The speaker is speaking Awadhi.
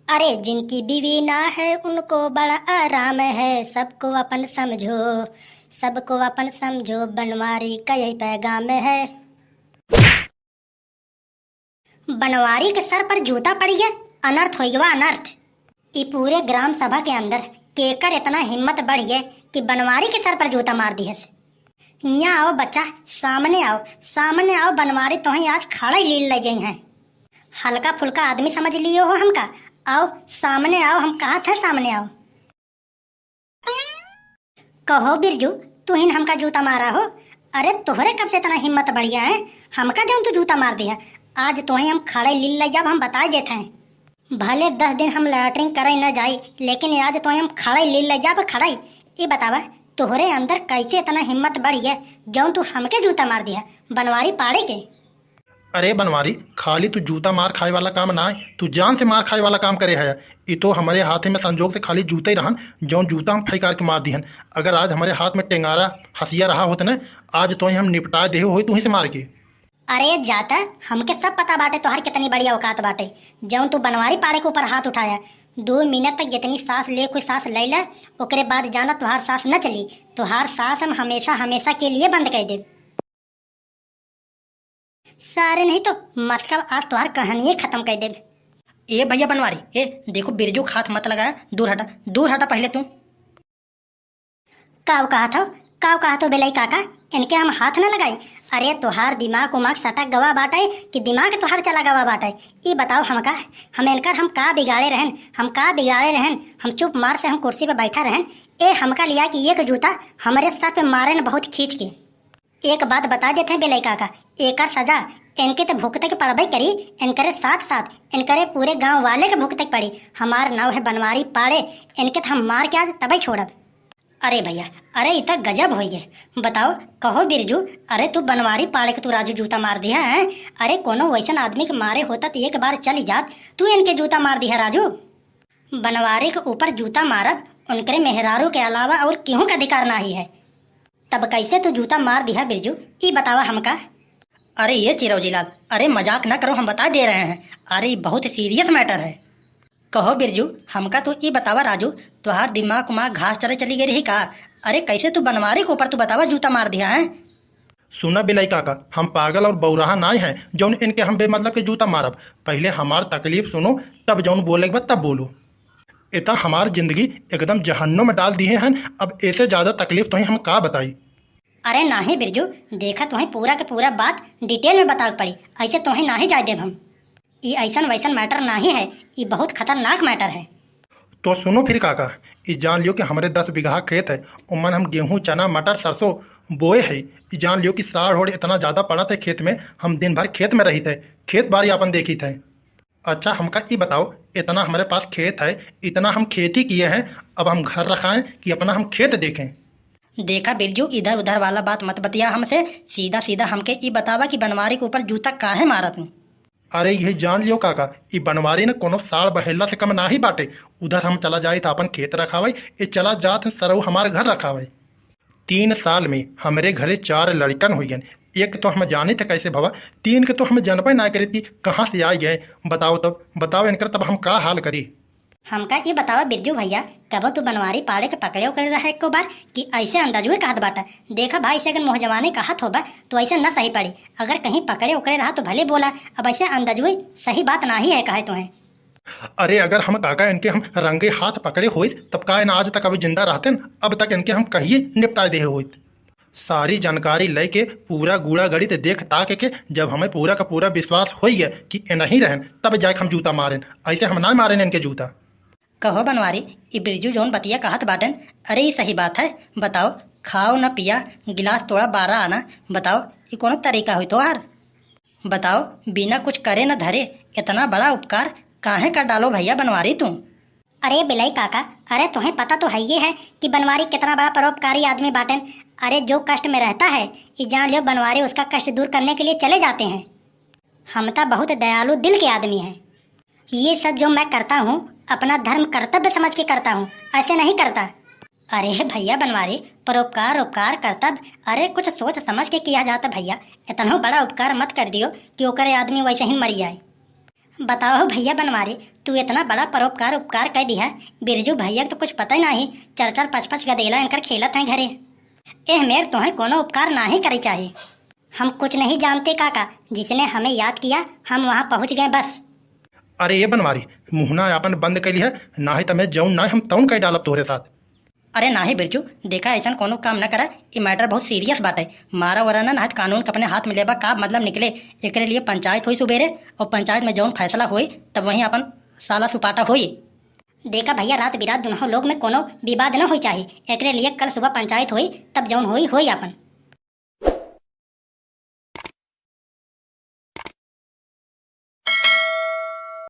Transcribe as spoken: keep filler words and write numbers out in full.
अरे जिनकी बीवी ना है उनको बड़ा आराम है, सबको अपन समझो, सबको अपन समझो, बनवारी का यही पैगाम है। बनवारी के सर पर जूता पड़ी है, अनर्थ होइगवा अनर्थ। ई पूरे ग्राम सभा के अंदर केकर इतना हिम्मत बढ़ी है कि बनवारी के सर पर जूता मार दिहस। यहाँ आओ बच्चा, सामने आओ, सामने आओ, बनवारी तोहें आज खड़े लील ले गई हैं। हल्का फुल्का आदमी समझ लियो हो हमका, आओ सामने आओ, हम कहा थे सामने आओ। कहो बिरजू, तू हिन हमका जूता मारा हो? अरे तोहरे कब से इतना हिम्मत बढ़िया है, हमका जौन तू जूता मार दिया। आज तोहें हम खड़े लील ले जाब, हम बताए देत हैं। भले दस दिन हम लैट्रिन करे न जाई, लेकिन आज तोहें हम खड़े लील ले जाब, खड़े। ई बतावा, तोहरे अंदर कैसे इतना हिम्मत बढ़िया जौन तू हमके जूता मार दिया, बनवारी पाड़े के? अरे बनवारी, खाली तू जूता मार खाए वाला काम ना है, तू जान से मार खाए वाला काम करे है। ई तो हमरे हाथे में संजोग से खाली जूते ही रहन, जौन जूता हम फैकार के मार दिहन। अगर आज हमरे हाथ में टेंगारा हसिया रहा होत न, आज तोहें हम निपटा देहे होई तू ही से मार के। अरे जाता, हमके सब पता बाटे तोहार कितनी बड़ी औकात बाटे, जौन तू बनवारी पाड़े के ऊपर हाथ उठाया। दो मिनट तक जितनी सांस ले कोई सांस ले ले, ओकरे बाद जाना तोहार सांस न चली, तोहार सांस हम हमेशा हमेशा के लिए बंद कर देब। सारे नहीं तो मस्का आज तोहार कहानिये खत्म कर देब। ए भैया बनवारी, ए देखो बिरजू के हाथ मत लगाया, दूर हटा, दूर हटा पहले तू। काव कहा था, काव कहा था बेलई काका, इनके हम हाथ न लगाई। अरे तोहार दिमाग उमाग सटक गवा बाटे कि दिमाग तोहार चला गवा बाटे? ई बताओ हमका, हम इनकर हम का बिगाड़े रहन, हम का बिगाड़े रहन? हम चुप मार से हम कुर्सी पे बैठा रहन, ए हमका लिया कि एक जूता हमरे सर पे मारे न बहुत खींच के। एक बात बता देते हैं बेलई काका, एकर सजा इनके तो भुगते के पड़बे करी, इनकरे साथ साथ इनकरे पूरे गांव वाले के भुगते के पड़ी। हमार नाव है बनवारी पाड़े, इनके तो हम मार के आज तबे छोड़ब। अरे भैया, अरे इ त गजब होइए। बताओ, कहो बिरजू, अरे तू बनवारी पाड़े के तू राजू जूता मार दिया है? अरे कोनो वैसन आदमी के मारे होता तो एक बार चली जात, तू इनके जूता मार दिया राजू। बनवारी के ऊपर जूता मारब, उनकरे मेहरारू के अलावा और केहू के अधिकार नाही है। तब कैसे तू जूता मार दिहा बिरजू, ई बतावा हमका। अरे ये चिरौजी लाल, अरे मजाक ना करो, हम बता दे रहे हैं। अरे बहुत सीरियस मैटर है। कहो बिरजू, हमका तू ई बतावा राजू, तोहार दिमाग उमाग घास चरे चली गई रही का? अरे कैसे तू बनवारी के ऊपर तू बतावा जूता मार दिहा है? सुना बिलाई काका, हम पागल और बौराहा नाय हैं जौन इनके हम बेमतलब के जूता मारब। पहले हमार तकलीफ सुनो, तब जौन बोले के बाद तब बोलो। इता हमार जिंदगी एकदम जहन्नुम में डाल दिए हैं, अब ऐसे ज्यादा तकलीफ तोहें हम का बताई। अरे नाही बिरजू, देखा तोहें पूरा के पूरा बात डिटेल में बतावे के पड़ी, ऐसे तोहें नाही जाए देब हम। ई ऐसन वैसन मैटर नाही है, ई बहुत खतरनाक मैटर है। तो सुनो फिर काका, ई जान लियो कि हमरे दस बीघा खेत है, उमन हम गेहूं, चना, मटर, सरसों बोए है। ई जान लियो कि साड़ होड़ इतना ज्यादा पड़त है खेत में, हम दिन भर खेत में रहित है, खेत बाड़ी आपन देखित है। अच्छा हमका ई बताओ, इतना हमरे पास खेत है, इतना हम खेती किए हैं, अब हम घर रखाएं कि अपना हम खेत देखें? देखा बिरजू, इधर उधर वाला बात मत बतिया हमसे, सीधा सीधा हमके ई बतावा कि बनवारी के ऊपर जूता काहे मारत हूँ? अरे ये जान लियो काका, ई बनवारी न कोनो साड़ बहेला से कम नाही बाटे। उधर हम चला जाइत आपन खेत रखावे, ए चला जात सरऊ हमार घर रखावे। तीन साल में हमरे घरे चार लड़कन हुइयन। एक तो हम जानित है कैसे भवा, तीन के तो हम जनबे ना करित कि कहाँ से आइ गए। बताओ तब, बताओ इनकर तब हम का हाल करी। हमका ई बतावा बिरजू भैया, कबो तू बनवारी पाड़े के पकड़े ओकरे रहे एको बार कि ऐसे अंदाजुए कहत बाटा? देखा भाई से अगर मुँह जवानी कहत होबा तो ऐसे न सही पड़ी। अगर कहीं पकड़े ओकरे रहा तो भले बोला, अब ऐसे अंदाजुए सही बात नाही है कहे तोहें। अरे अगर हम काका इनके हम रंगे हाथ पकड़े होइत तब का इन आज तक अब जिंदा रहतेन? अब तक इनके हम कहिए निपटा दे होइत। सारी जानकारी लेके पूरा गूढ़ा गणित देख ताक के जब हमें पूरा का पूरा विश्वास होइए कि ए नहीं रहन, तब जाके हम जूता मारेन, ऐसे हम ना मारेन इनके जूता। कहो बनवारी, ई बिरजू जौन बतिया कहत बाटेन, अरे ई सही बात है। बताओ, खाओ न पिया, गिलास तोड़ा बारह आना, बताओ ई कोनो तरीका हुई तोहार? बताओ, बिना कुछ करे न धरे इतना बड़ा उपकार काहे कर डालो भैया बनवारी तू? अरे बिलाई काका, अरे तुम्हें पता तो है ये है कि बनवारी कितना बड़ा परोपकारी आदमी बाटेन। अरे जो कष्ट में रहता है, ये जान लियो बनवारी उसका कष्ट दूर करने के लिए चले जाते हैं। हम तो बहुत दयालु दिल के आदमी हैं। ये सब जो मैं करता हूँ, अपना धर्म कर्तव्य समझ के करता हूँ, ऐसे नहीं करता। अरे भैया बनवारी, परोपकार, उपकार, कर्तव्य, अरे कुछ सोच समझ के किया जाता भैया। इतना बड़ा उपकार मत कर दियो कि ओकरे आदमी वैसे ही मर जाए। बताओ भैया बनवारी, तू इतना बड़ा परोपकार उपकार कइ दिहा, बिरजू भैया क तो कुछ पता ही नाही, चार चार पाँच पाँच गदेला इनकर खेलत हैं घरे। एह मेर तोहें कोनो उपकार नाही करे चाही। हम कुछ नहीं जानते काका, जिसने हमें याद किया, हम वहाँ पहुँच गए बस। अरे ए बनवारी, मुँहना आपन बंद कइ लिहा, नाही त मैं जौन नाही हम तौन कइ डालब तोहरे साथ। अरे नाही बिरजू, देखा अइसन कोनो काम न करा, ई matter बहुत serious बाटे। मारा वरा ना, नाही त कानून क अपने हाथ में लेबा का मतलब निकले। एकरे लिए पंचायत होई सुबेरे, और पंचायत में जौन फैसला होई, तब वहीं आपन साला सुपाटा होई। देखा भैया, रात बिरात दुनों लोग में कोनो विवाद न होई चाही, एकरे लिए कल सुबह पंचायत होई, तब जौन होई, होई आपन।